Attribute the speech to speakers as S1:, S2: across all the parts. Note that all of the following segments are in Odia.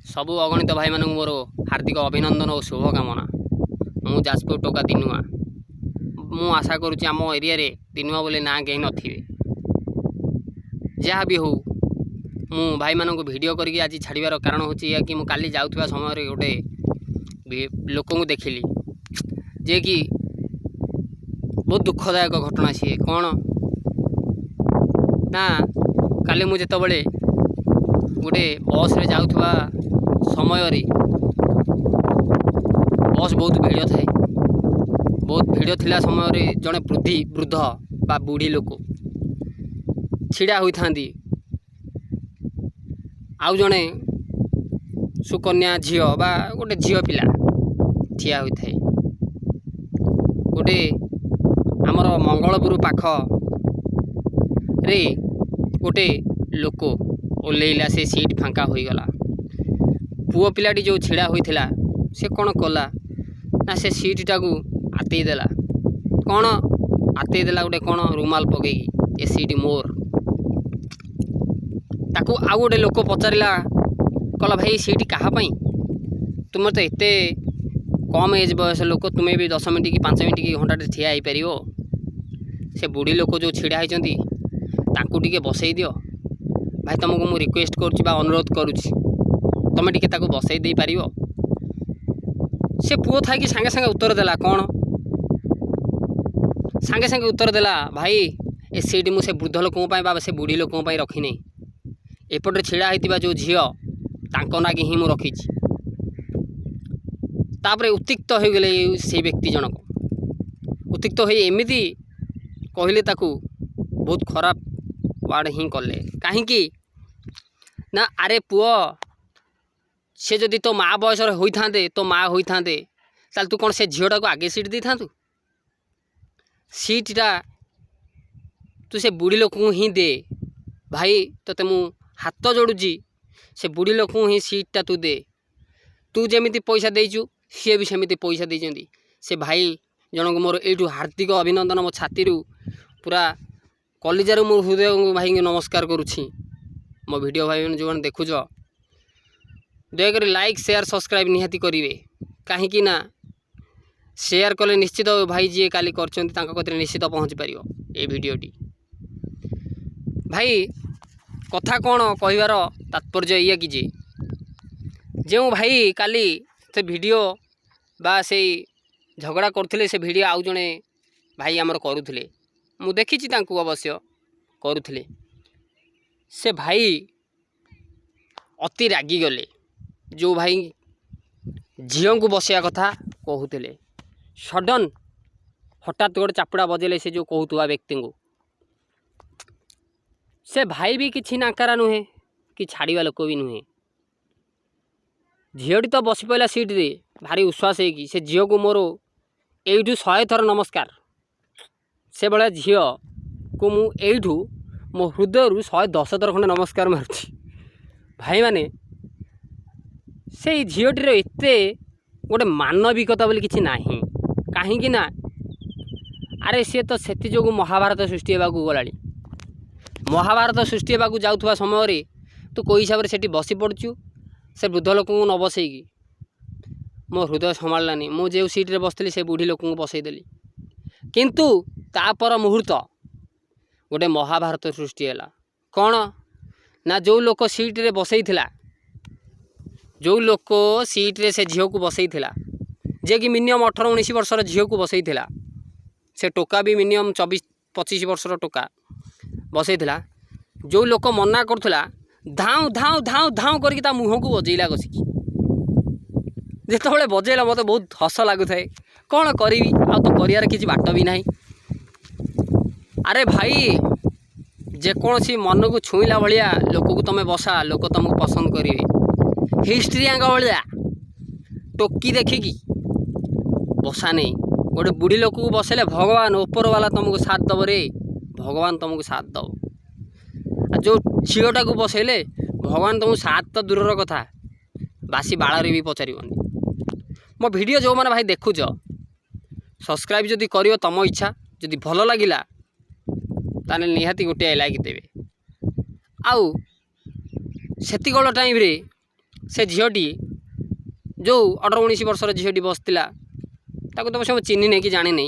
S1: ସବୁ ଅଗଣିତ ଭାଇମାନଙ୍କୁ ମୋର ହାର୍ଦ୍ଦିକ ଅଭିନନ୍ଦନ ଓ ଶୁଭକାମନା। ମୁଁ ଯାଜପୁର ଟୋକା ଦିନୁଆ। ମୁଁ ଆଶା କରୁଛି ଆମ ଏରିଆରେ ଦିନୁଆ ବୋଲି ନାଁ କେହି ନଥିବେ। ଯାହା ବି ହଉ, ମୁଁ ଭାଇମାନଙ୍କୁ ଭିଡ଼ିଓ କରିକି ଆଜି ଛାଡ଼ିବାର କାରଣ ହେଉଛି ଏଇଆ କି ମୁଁ କାଲି ଯାଉଥିବା ସମୟରେ ଗୋଟେ ଲୋକଙ୍କୁ ଦେଖିଲି, ଯିଏକି ବହୁତ ଦୁଃଖଦାୟକ ଘଟଣା। ସିଏ କ'ଣ ନା, କାଲି ମୁଁ ଯେତେବେଳେ ଗୋଟେ ବସ୍ରେ ଯାଉଥିବା ସମୟରେ ବସ୍ ବହୁତ ଭିଡ଼ ଥାଏ। ବହୁତ ଭିଡ଼ ଥିଲା ସମୟରେ ଜଣେ ବୃଦ୍ଧ ବା ବୁଢ଼ୀ ଲୋକ ଛିଡ଼ା ହୋଇଥାନ୍ତି, ଆଉ ଜଣେ ସୁକନ୍ୟା ଝିଅ ବା ଗୋଟେ ଝିଅ ପିଲା ଠିଆ ହୋଇଥାଏ। ଗୋଟେ ଆମର ମଙ୍ଗଳପୁର ପାଖରେ ଗୋଟେ ଲୋକ ଓହ୍ଲେଇଲା, ସେ ସିଟ୍ ଫାଙ୍କା ହୋଇଗଲା। ପୁଅ ପିଲାଟି ଯେଉଁ ଛିଡ଼ା ହୋଇଥିଲା, ସେ କ'ଣ କଲା ନା, ସେ ସିଟ୍ଟାକୁ ଆତେଇ ଦେଲା। କ'ଣ ଆତେଇ ଦେଲା? ଗୋଟେ କ'ଣ ରୁମାଲ ପକେଇକି, "ଏ ସିଟ୍ ମୋର।" ତାକୁ ଆଉ ଗୋଟେ ଲୋକ ପଚାରିଲା, କହିଲା, "ଭାଇ, ସିଟ୍ କାହା ପାଇଁ? ତୁମର ତ ଏତେ କମ୍ ଏଜ୍ ବୟସ ଲୋକ, ତୁମେ ବି 10 ମିନିଟ୍ କି 5 ମିନିଟ୍ କି ଘଣ୍ଟାଟେ ଠିଆ ହେଇପାରିବ। ସେ ବୁଢ଼ୀ ଲୋକ ଯେଉଁ ଛିଡ଼ା ହେଇଛନ୍ତି, ତାଙ୍କୁ ଟିକେ ବସେଇ ଦିଅ ଭାଇ। ତୁମକୁ ମୁଁ ରିକ୍ୱେଷ୍ଟ କରୁଛି ବା ଅନୁରୋଧ କରୁଛି, ତୁମେ ଟିକେ ତାକୁ ବସେଇ ଦେଇପାରିବ?" ସେ ପୁଅ ଥାଇକି ସାଙ୍ଗେ ସାଙ୍ଗେ ଉତ୍ତର ଦେଲା। କ'ଣ ସାଙ୍ଗେ ସାଙ୍ଗେ ଉତ୍ତର ଦେଲା? "ଭାଇ, ଏ ସିଟ୍ ମୁଁ ସେ ବୃଦ୍ଧ ଲୋକଙ୍କ ପାଇଁ ବା ସେ ବୁଢ଼ୀ ଲୋକଙ୍କ ପାଇଁ ରଖିନି। ଏପଟରେ ଛିଡ଼ା ହେଇଥିବା ଯେଉଁ ଝିଅ, ତାଙ୍କ ନାଗି ହିଁ ମୁଁ ରଖିଛି।" ତାପରେ ଉତ୍ତ୍ୟକ୍ତ ହୋଇଗଲେ ସେଇ ବ୍ୟକ୍ତି ଜଣକ। ଉତ୍ତ୍ୟକ୍ତ ହୋଇ ଏମିତି କହିଲେ, ତାକୁ ବହୁତ ଖରାପ ୱାର୍ଡ଼ ହିଁ କଲେ। କାହିଁକି ନା, ଆରେ ପୁଅ, ସେ ଯଦି ତୋ ମା ବୟସର ହୋଇଥାନ୍ତେ, ତୋ ମା ହୋଇଥାନ୍ତେ, ତାହେଲେ ତୁ କ'ଣ ସେ ଝିଅଟାକୁ ଆଗେ ସିଟ୍ ଦେଇଥାନ୍ତୁ? ସିଟ୍ଟା ତୁ ସେ ବୁଢ଼ୀ ଲୋକଙ୍କୁ ହିଁ ଦେ। ଭାଇ, ତୋତେ ମୁଁ ହାତ ଯୋଡ଼ୁଛି, ସେ ବୁଢ଼ୀ ଲୋକଙ୍କୁ ହିଁ ସିଟ୍ଟା ତୁ ଦେ। ତୁ ଯେମିତି ପଇସା ଦେଇଛୁ, ସିଏ ବି ସେମିତି ପଇସା ଦେଇଛନ୍ତି। ସେ ଭାଇ ଜଣଙ୍କୁ ମୋର ଏଇଠୁ ହାର୍ଦ୍ଦିକ ଅଭିନନ୍ଦନ। ମୋ ଛାତିରୁ, ପୁରା କଲିଜାରୁ ମୋ ହୃଦୟ ଭାଇଙ୍କୁ ନମସ୍କାର କରୁଛି। ମୋ ଭିଡ଼ିଓ ଭାଇମାନେ ଯେଉଁମାନେ ଦେଖୁଛ, ଦୟାକରି ଲାଇକ୍, ସେୟାର, ସବସ୍କ୍ରାଇବ୍ ନିହାତି କରିବେ। କାହିଁକି ନା ସେୟାର କଲେ ନିଶ୍ଚିତ ଭାଇ ଯିଏ କାଲି କରିଛନ୍ତି, ତାଙ୍କ କତିରେ ନିଶ୍ଚିତ ପହଞ୍ଚି ପାରିବ ଏ ଭିଡ଼ିଓଟି। ଭାଇ, କଥା କ'ଣ କହିବାର ତାତ୍ପର୍ଯ୍ୟ ଏଇଆ କି ଯେ ଯେଉଁ ଭାଇ କାଲି ସେ ଭିଡ଼ିଓ ବା ସେଇ ଝଗଡ଼ା କରୁଥିଲେ, ସେ ଭିଡ଼ିଓ ଆଉ ଜଣେ ଭାଇ ଆମର କରୁଥିଲେ। ମୁଁ ଦେଖିଛି ତାଙ୍କୁ ଅବଶ୍ୟ କରୁଥିଲେ। ସେ ଭାଇ ଅତି ରାଗିଗଲେ। ଯେଉଁ ଭାଇ ଝିଅଙ୍କୁ ବସିବା କଥା କହୁଥିଲେ, ସଡ଼ନ୍ ହଠାତ୍ ଗୋଟେ ଚାପୁଡ଼ା ବଜେଇଲେ ସେ ଯେଉଁ କହୁଥିବା ବ୍ୟକ୍ତିଙ୍କୁ। ସେ ଭାଇ ବି କିଛି ନାଙ୍କାରା ନୁହେଁ କି ଛାଡ଼ିବା ଲୋକ ବି ନୁହେଁ। ଝିଅଟି ତ ବସି ପଡ଼ିଲା ସିଟ୍ରେ ଭାରି ଉଶ୍ୱାସ ହେଇକି। ସେ ଝିଅକୁ ମୋର ଏଇଠୁ 100 ଥର ନମସ୍କାର। ସେଭଳିଆ ଝିଅକୁ ମୁଁ ଏଇଠୁ ମୋ ହୃଦୟରୁ 110 ଥର ଖଣ୍ଡେ ନମସ୍କାର ମାରୁଛି। ଭାଇମାନେ, ସେଇ ଝିଅଟିର ଏତେ ଗୋଟେ ମାନବିକତା ବୋଲି କିଛି ନାହିଁ। କାହିଁକି ନା, ଆରେ ସିଏ ତ ସେଥିଯୋଗୁଁ ମହାଭାରତ ସୃଷ୍ଟି ହେବାକୁ ଗଲାଣି। ମହାଭାରତ ସୃଷ୍ଟି ହେବାକୁ ଯାଉଥିବା ସମୟରେ ତୁ କେଉଁ ହିସାବରେ ସେଠି ବସି ପଡ଼ୁଛୁ, ସେ ବୃଦ୍ଧ ଲୋକଙ୍କୁ ନ ବସେଇକି? ମୋ ହୃଦୟ ସମ୍ଭାଳିଲାନି। ମୁଁ ଯେଉଁ ସିଟ୍ରେ ବସିଥିଲି, ସେ ବୁଢ଼ୀ ଲୋକଙ୍କୁ ବସେଇଦେଲି। କିନ୍ତୁ ତାପର ମୁହୂର୍ତ୍ତ ଗୋଟେ ମହାଭାରତ ସୃଷ୍ଟି ହେଲା। କ'ଣ ନା, ଯେଉଁ ଲୋକ ସିଟ୍ରେ ବସେଇଥିଲା, ଯେଉଁ ଲୋକ ସିଟ୍ରେ ସେ ଝିଅକୁ ବସେଇଥିଲା, ଯିଏକି ମିନିମମ୍ 18-19 ବର୍ଷର ଝିଅକୁ ବସେଇଥିଲା, ସେ ଟୋକା ବି ମିନିମମ୍ 24-25 ବର୍ଷର ଟୋକା ବସେଇଥିଲା, ଯେଉଁ ଲୋକ ମନା କରୁଥିଲା, ଧାଉଁ ଧାଉଁ ଧାଉଁ ଧାଉଁ କରିକି ତା ମୁହଁକୁ ବଜେଇଲା କଷିକି। ଯେତେବେଳେ ବଜେଇଲା, ମୋତେ ବହୁତ ହସ ଲାଗୁଥାଏ। କ'ଣ କରିବି ଆଉ ତ କରିବାର କିଛି ବାଟ ବି ନାହିଁ। ଆରେ ଭାଇ, ଯେକୌଣସି ମନକୁ ଛୁଇଁଲା ଭଳିଆ ଲୋକକୁ ତୁମେ ବସା, ଲୋକ ତୁମକୁ ପସନ୍ଦ କରିବେ। ହିଷ୍ଟ୍ରିଆଙ୍କ ଭଳିଆ ଟୋକି ଦେଖିକି ବସା ନେଇ। ଗୋଟେ ବୁଢ଼ୀ ଲୋକକୁ ବସେଇଲେ ଭଗବାନ ଉପରବାଲା ତୁମକୁ ସାଥ ଦେବ ରେ, ଭଗବାନ ତୁମକୁ ସାଥ ଦେବ। ଆଉ ଯେଉଁ ଝିଅଟାକୁ ବସେଇଲେ, ଭଗବାନ ତୁମକୁ ସାଥ ତ ଦୂରର କଥା, ବାସି ବାଳରେ ବି ପଚାରିବନି। ମୋ ଭିଡ଼ିଓ ଯେଉଁମାନେ ଭାଇ ଦେଖୁଛ, ସବସ୍କ୍ରାଇବ୍ ଯଦି କରିବ ତୁମ ଇଚ୍ଛା। ଯଦି ଭଲ ଲାଗିଲା, ତାହେଲେ ନିହାତି ଗୋଟିଏ ଲାଇକ୍ ଦେବେ। ଆଉ ସେତିକଳ ଟାଇମ୍ରେ ସେ ଝିଅଟି ଯେଉଁ 18-19 ବର୍ଷର ଝିଅଟି ବସିଥିଲା, ତାକୁ ତ ସବୁ ଚିହ୍ନି ନେଇ କି ଜାଣିନି।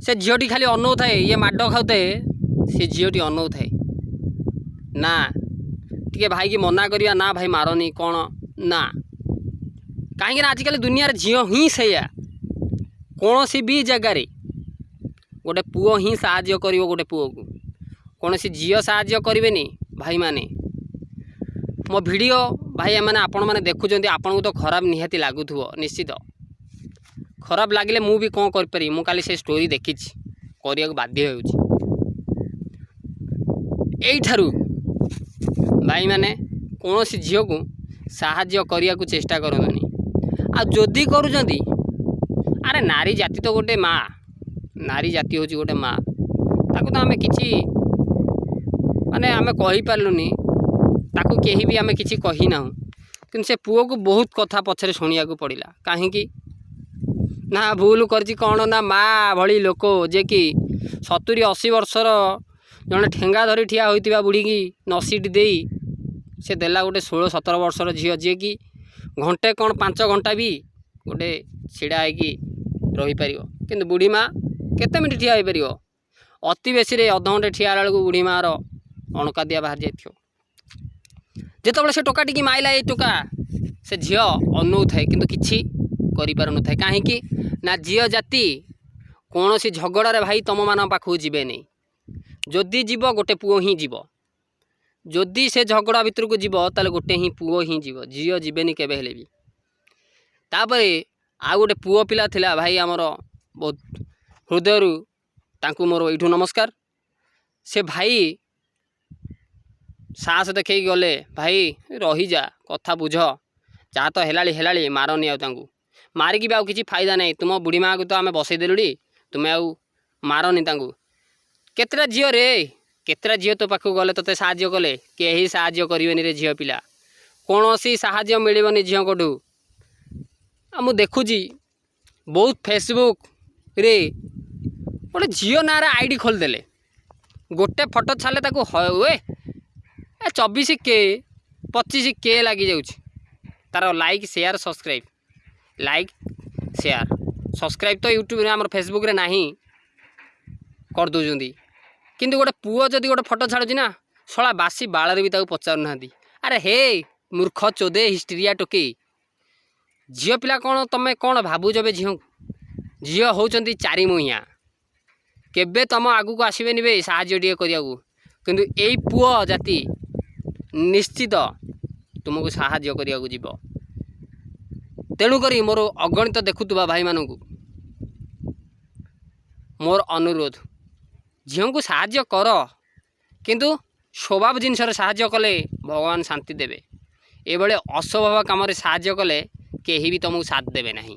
S1: ସେ ଝିଅଟି ଖାଲି ଅନଉଥାଏ। ଇଏ ମାଡ଼ ଖାଉଥାଏ, ସେ ଝିଅଟି ଅନଉଥାଏ। ନା ଟିକେ ଭାଇକି ମନା କରିବା, ନା ଭାଇ ମାରନି କ'ଣ ନା। କାହିଁକିନା ଆଜିକାଲି ଦୁନିଆରେ ଝିଅ ହିଁ ସେଇଆ। କୌଣସି ବି ଜାଗାରେ ଗୋଟେ ପୁଅ ହିଁ ସାହାଯ୍ୟ କରିବ ଗୋଟେ ପୁଅକୁ, କୌଣସି ଝିଅ ସାହାଯ୍ୟ କରିବେନି। ଭାଇମାନେ, ମୋ ଭିଡ଼ିଓ ଭାଇ ଏମାନେ ଆପଣମାନେ ଦେଖୁଛନ୍ତି, ଆପଣଙ୍କୁ ତ ଖରାପ ନିହାତି ଲାଗୁଥିବ ନିଶ୍ଚିତ। ଖରାପ ଲାଗିଲେ ମୁଁ ବି କ'ଣ କରିପାରିବି? ମୁଁ କାଲି ସେ ଷ୍ଟୋରି ଦେଖିଛି, କରିବାକୁ ବାଧ୍ୟ ହେଉଛି। ଏଇଠାରୁ ଭାଇମାନେ କୌଣସି ଝିଅକୁ ସାହାଯ୍ୟ କରିବାକୁ ଚେଷ୍ଟା କରନ୍ତୁନି। ଆଉ ଯଦି କରୁଛନ୍ତି, ଆରେ ନାରୀ ଜାତି ତ ଗୋଟେ ମା। ନାରୀ ଜାତି ହେଉଛି ଗୋଟେ ମା। ତାକୁ ତ ଆମେ କିଛି ମାନେ ଆମେ କହିପାରିଲୁନି, ତାକୁ କେହି ବି ଆମେ କିଛି କହିନାହୁଁ। କିନ୍ତୁ ସେ ପୁଅକୁ ବହୁତ କଥା ପଛରେ ଶୁଣିବାକୁ ପଡ଼ିଲା। କାହିଁକି ନା ଭୁଲ କରିଛି କ'ଣ ନା ମା ଭଳି ଲୋକ, ଯିଏକି 70-80 ବର୍ଷର ଜଣେ ଠେଙ୍ଗା ଧରି ଠିଆ ହୋଇଥିବା ବୁଢ଼ୀକି ନ ସିଟ୍ ଦେଇ ସେ ଦେଲା ଗୋଟେ 16-17 ବର୍ଷର ଝିଅ, ଯିଏକି ଘଣ୍ଟେ କ'ଣ 5 ଘଣ୍ଟା ବି ଗୋଟେ ଛିଡ଼ା ହେଇକି ରହିପାରିବ। କିନ୍ତୁ ବୁଢ଼ୀ ମା କେତେ ମିନିଟ୍ ଠିଆ ହୋଇପାରିବ? ଅତି ବେଶୀରେ ଅଧଘଣ୍ଟେ ଠିଆ ହେଲା ବେଳକୁ ବୁଢ଼ୀ ମାଆର ଅଣକାଦିଆ ବାହାରି ଯାଇଥିବ। ଯେତେବେଳେ ସେ ଟୋକା ଟିକି ମାଇଲା ଏଇ ଟୋକା, ସେ ଝିଅ ଅନଉଥାଏ କିନ୍ତୁ କିଛି କରିପାରୁନଥାଏ। କାହିଁକି ନା ଝିଅ ଜାତି କୌଣସି ଝଗଡ଼ାରେ ଭାଇ ତୁମମାନଙ୍କ ପାଖକୁ ଯିବେନି। ଯଦି ଯିବ, ଗୋଟେ ପୁଅ ହିଁ ଯିବ। ଯଦି ସେ ଝଗଡ଼ା ଭିତରକୁ ଯିବ, ତାହେଲେ ଗୋଟେ ହିଁ ପୁଅ ହିଁ ଯିବ, ଝିଅ ଯିବେନି କେବେ ହେଲେ ବି। ତାପରେ ଆଉ ଗୋଟେ ପୁଅ ପିଲା ଥିଲା ଭାଇ ଆମର, ବହୁତ ହୃଦୟରୁ ତାଙ୍କୁ ମୋର ଏଇଠୁ ନମସ୍କାର। ସେ ଭାଇ ସାହସ ଦେଖେଇକି ଗଲେ, ଭାଇ ରହିଯା, କଥା ବୁଝ, ଯାହା ତ ହେଲାଳି ହେଲାଳି, ମାରନି ଆଉ ତାଙ୍କୁ, ମାରିକି ବି ଆଉ କିଛି ଫାଇଦା ନାହିଁ। ତୁମ ବୁଢ଼ୀ ମାଆକୁ ତ ଆମେ ବସେଇ ଦେଲୁଣି, ତୁମେ ଆଉ ମାରନି ତାଙ୍କୁ। କେତେଟା ଝିଅ ରେ, କେତେଟା ଝିଅ ତୋ ପାଖକୁ ଗଲେ ତୋତେ ସାହାଯ୍ୟ କଲେ? କେହି ସାହାଯ୍ୟ କରିବେନି ରେ ଝିଅ ପିଲା। କୌଣସି ସାହାଯ୍ୟ ମିଳିବନି ଝିଅଙ୍କଠୁ। ଆଉ ମୁଁ ଦେଖୁଛି ବହୁତ ଫେସବୁକ୍ରେ ଗୋଟେ ଝିଅ ନାଁରେ ଆଇଡ଼ି ଖୋଲିଦେଲେ, ଗୋଟେ ଫଟୋ ଛାଡ଼ିଲେ ତାକୁ ହୁଏ ଏ 24K, 25K ଲାଗିଯାଉଛି ତାର like, share, subscribe. Like, share, subscribe ତ ୟୁଟ୍ୟୁବରେ ଆମର ଫେସବୁକ୍ରେ ନାହିଁ, କରିଦେଉଛନ୍ତି। କିନ୍ତୁ ଗୋଟେ ପୁଅ ଯଦି ଗୋଟେ ଫଟୋ ଛାଡ଼ୁଛି ନା, ଶଳା ବାସି ବାଳରେ ବି ତାକୁ ପଚାରୁନାହାନ୍ତି। ଆରେ ହେ ମୂର୍ଖ ଚୋଦେ, ହିଷ୍ଟ୍ରିଆ ଟୋକେ, ଝିଅ ପିଲା କ'ଣ ତମେ କ'ଣ ଭାବୁଛ ବେ ଝିଅଙ୍କୁ? ଝିଅ ହେଉଛନ୍ତି ଚାରିମୁହିଁଆ, କେବେ ତମ ଆଗକୁ ଆସିବେନି ବେ ସାହାଯ୍ୟ ଟିକେ କରିବାକୁ। କିନ୍ତୁ ଏଇ ପୁଅ ଜାତି ନିଶ୍ଚିତ ତୁମକୁ ସାହାଯ୍ୟ କରିବାକୁ ଯିବ। ତେଣୁକରି ମୋର ଅଗଣିତ ଦେଖୁଥିବା ଭାଇମାନଙ୍କୁ ମୋର ଅନୁରୋଧ, ଝିଅଙ୍କୁ ସାହାଯ୍ୟ କର, କିନ୍ତୁ ସ୍ୱଭାବ ଜିନିଷରେ ସାହାଯ୍ୟ କଲେ ଭଗବାନ ଶାନ୍ତି ଦେବେ। ଏଭଳି ଅସ୍ୱଭାବ କାମରେ ସାହାଯ୍ୟ କଲେ କେହି ବି ତୁମକୁ ସାଥ ଦେବେ ନାହିଁ,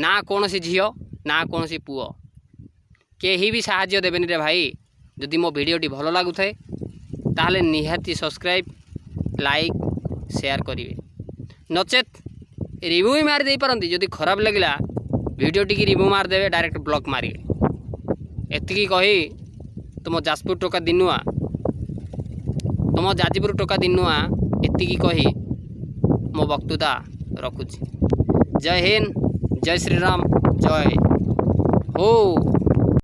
S1: ନା କୌଣସି ଝିଅ ନା କୌଣସି ପୁଅ, କେହି ବି ସାହାଯ୍ୟ ଦେବେନି ରେ ଭାଇ। ଯଦି ମୋ ଭିଡ଼ିଓଟି ଭଲ ଲାଗୁଥାଏ, ତାହେଲେ ନିହାତି ସବସ୍କ୍ରାଇବ୍, ଲାଇକ୍, ସେୟାର କରିବେ। ନଚେତ୍ ରିଭ୍ୟୁ ବି ମାରି ଦେଇପାରନ୍ତି। ଯଦି ଖରାପ ଲାଗିଲା ଭିଡ଼ିଓଟିକି ରିଭ୍ୟୁ ମାରିଦେବେ, ଡାଇରେକ୍ଟ ବ୍ଲକ୍ ମାରିବେ। ଏତିକି କହି ତୁମ ଯାଜପୁର ଟୋକା ଦିନୁଆ, ତୁମ ଯାଜପୁର ଟୋକା ଦିନୁଆ ଏତିକି କହି ମୋ ବକ୍ତୃତା ରଖୁଛି। ଜୟ ହିନ୍ଦ, ଜୟ ଶ୍ରୀରାମ, ଜୟ ହೋ।